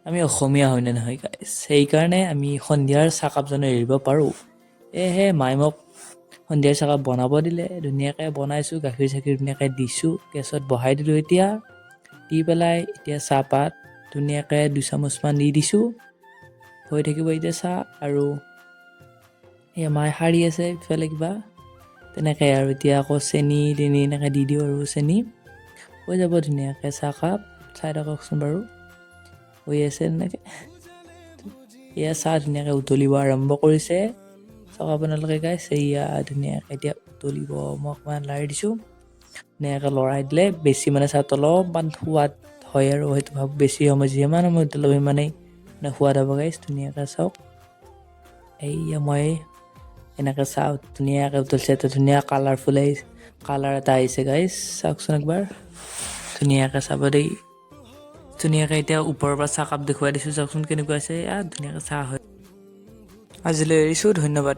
আমি অসমীয়া হয়নে নহয় গাইজ? সেইকাৰণে আমি সন্ধিয়াৰ চাহকাপ জানো এৰিব পাৰোঁ? সেয়েহে মায়ে মোক সন্ধিয়াৰ চাহকাপ বনাব দিলে। ধুনীয়াকৈ বনাইছোঁ, গাখীৰ চাখীৰ ধুনীয়াকৈ দিছোঁ, গেছত বহাই দিলোঁ। এতিয়া দি পেলাই এতিয়া চাহপাত ধুনীয়াকৈ 2 চামুচমান দি দিছোঁ। হৈ থাকিব এতিয়া চাহ। আৰু এয়া মায়ে সাৰি আছে ইফালে কিবা তেনেকৈ। আৰু এতিয়া আকৌ চেনি তিনি এনেকৈ দি দিওঁ আৰু চেনি হৈ যাব ধুনীয়াকৈ চাহকাপ। চাই থাককচোন বাৰু, হৈ আছে তেনেকৈ। এয়া চাহ ধুনীয়াকৈ উতলিব আৰম্ভ কৰিছে, চাওক আপোনালোকে গাইজ। এয়া ধুনীয়াকৈ এতিয়া উতলিব। মই অকণমান লাৰি দিছোঁ। ধুনীয়াকৈ লৰাই দিলে বেছি মানে চাহটো অলপমান সোৱাদ হয় আৰু সেইটো ভাবোঁ। বেছি সময়, যিমান সময় উতলাব সিমানেই মানে সোৱাদ হ'ব গাইজ। ধুনীয়াকৈ চাওক, এইয়া মই এনেকৈ চাহ ধুনীয়াকৈ উতলিছে। এটা ধুনীয়া কালাৰফুল আহিছে, কালাৰ এটা আহিছে গাইজ। চাওকচোন একবাৰ, ধুনীয়াকৈ চাব দেই। ধুনীয়াকৈ এতিয়া ওপৰৰ পৰা চাহকাপ দেখুৱাই দিছোঁ, চাওকচোন কেনেকুৱা আছে। এয়া ধুনীয়াকৈ চাহ হয়। আজিলৈ এৰিছোঁ, ধন্যবাদ।